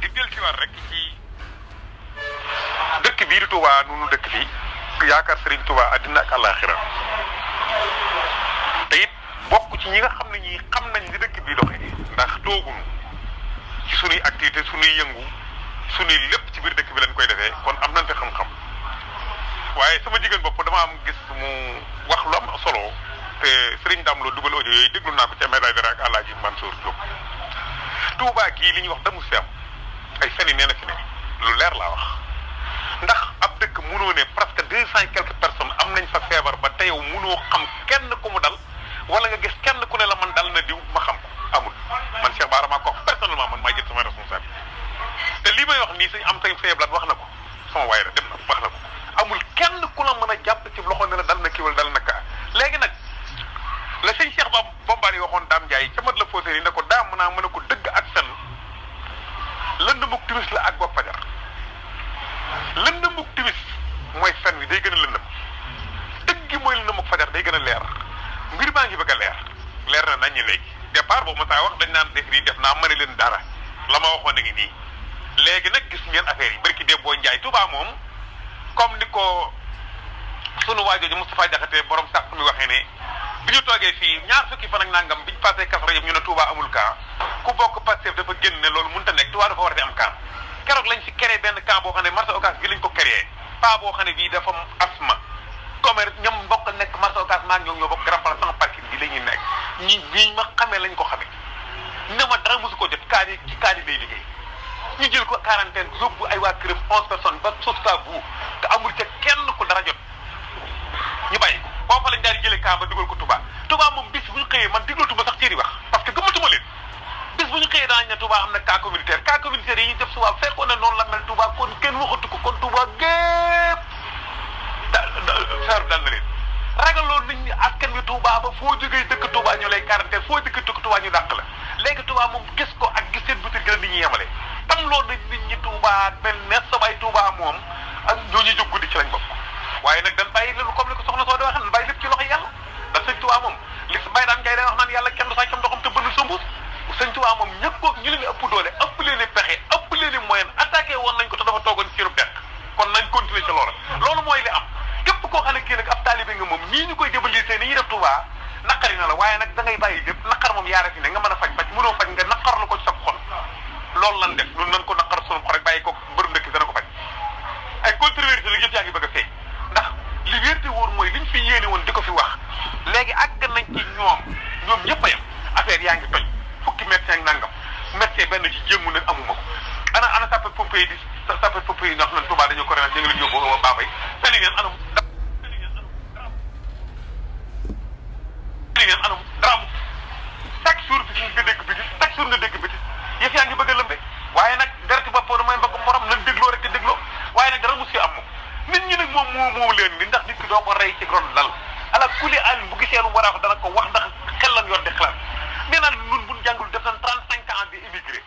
di dellusiwaat rek ci dëkk bii di Touba nunu dëkk fii yaakaar Serigne Touba àddina ak àllaaxira te it bokk ci ñi nga xam ne ñi xam nañ li dëkk bii doxee ndax tooguñu ci sunuy activité sunuy yëngu sunuy lépp ci biir dëkk bi lañ koy defee kon am nañ fi xam-xam waaye sama jigéen bopp dama am gis mu wax lu am solo te Serigne Dame Lo dugal audio yooyu déglu naa ko ci Ahmed Aïdara ak Alaaji Mansour Diop Touba gii li ñuy wax damu si am ay fen yi nee na fi ne lu leer laa wax ndax ab dëkk munoo ne presque 200 et quelques personnes am nañ fa feebar ba te yow munoo xam kenn ku mu dal wala nga gis kenn ku ne la man dal na diw ma xam ko amul man Cheikh Bara maa ko wax personnellement man maa jël sama responsable te li may wax nii sañ am say feeblat wax na ko sama waay la dem na wax na ko amul kenn ku la mën a jàpp ci loxo ne la dal na kii wala dal na kaa léegi nag la sëñ Cheikh Ba Bombaar yi waxoon Dame Ndiaye ca mat la faussé yi ne ko daam naa mën a ko dëgg ak fen lëndëmuk timis la ak bopp fajar lëndëmuk timis mooy fen wi day gën a lëndëm dëgg gi mooy lëndëmuk fajar day gën a leer mbir maa ngi bëgg a leer na nañ ñi léegi départ boobu ma saa wax dañ naan def nii def naa mën a leen dara la ma waxoon a ngi nii léegi nag gis ngeen affaire yi barki Dembo Ndiaye Touba moom comme ni ko sunu waajooju Moustapha Diakhaté borom sax mi waxee ne bi ñu toogee fii ñaar fukki fan ak nangam bi ñu passé Kaffrine yëpp ñu ne Touba amul cas ku bokk Pastef dafa génn ne loolu mënut a nekk Touba dafa war a di am cas keroog lañ fi créé benn camp boo xam ne marché Ocass bi lañ ko créé pas boo xam ne bii dafa asma commerce ñoom mbokk nekk marché Ocass maa ngi ñoo bokk grand place sans parking bi la ñuy nekk ñi ma xamee lañ ko xamee ne ma dara mosu ko jot kaani ci kaani lay liggéey ñu jël ko quarantaine yóbbu ay waa këram 11 personnes ba jusqu'à bout te amul ca kenn ku dara jot ñu bàyyi ko foofa lañ daal di jëlee camp ba dugal ko Touba moom bis bu ñu xëyee man déglootuma sax ci wax parce que gëmatuma leen bis bu ñu xëyee daañu ne Touba am na cas communautaire yi ñuy def Touba fekkoon na noonu la mel Touba kon kenn waxatu ko kon Touba gépp feeru dal na leen ragaloon nañ ni askan wi Touba ba foo jógee dëkk Touba ñu lay quarantaine foo dëkk Touba ñu dàq la léegi Touba moom gis ko ak gis seen butir gën a nit ñi yemale tam loolu nañ nit ñi Touba mel ne sabay Touba moom ak ñooñu jóg guddi ci lañ bokk waaye nag dañ bàyyi leen comme ni ko soxna soo di waxee dañ bàyyi lépp ci loxo yàlla da sëñ Touba moom li si bay daan ngay day wax naan yàlla kenn du sàcc ndoxam te bënn sa mbuus sëñ Touba moom ñëpp ñu leen ëpp doole ëpp leen i pexe ëpp leen i moyen attaqué woon nañ ko te dafa toogoon ci dekk kon nañ continuer ci loolu mooy li am képp koo xam ne kii nag ab taalibe nga moom nii ñu koy jëbalisee ni ñuy def Touba naqari na la waaye nag da ngay bàyyi lépp naqar moom yaara fi ne nga mën a faj mënoo faj nga naqarlu ko ci sa xol loolu lan def ñun nan ko naqar sunu xol rek bàyyi ko mbërum dëkk dana ko faj ay controversie la yëpp yaa ngi bëgg a feeñ ndax li wér te wóor mooy liñ fi yéene woon di ko fi wax léegi àgg nañ ci ñoom ñëpp a yem affaire yaa ngi toj fukki médecin ak nangam médecin benn ci jéemu ne amuma ko ana sapeur pompier yi sapeur pompier yi nga xam ne Touba dañoo ko renal ñu ngi leen yóbbu Bambey seni ngeen anam dram chaque jour bi nga dégg bi chaque jour nga dégg bi yëf yaa ngi bëgg a lëmbe waaye nag dereti bopp mooy mbagg morom nañ dégloo rek te dégloo waaye nag dara mu si am moom nit ñi nag moom moo leen ni ndax nit ki doo ko rey ci ron lal ala kuli an bu gisee lu war a wax dana ko wax ndax xel lan yor di xalaat nee naa ñun buñ jàngul def nañ 35 ans di immigré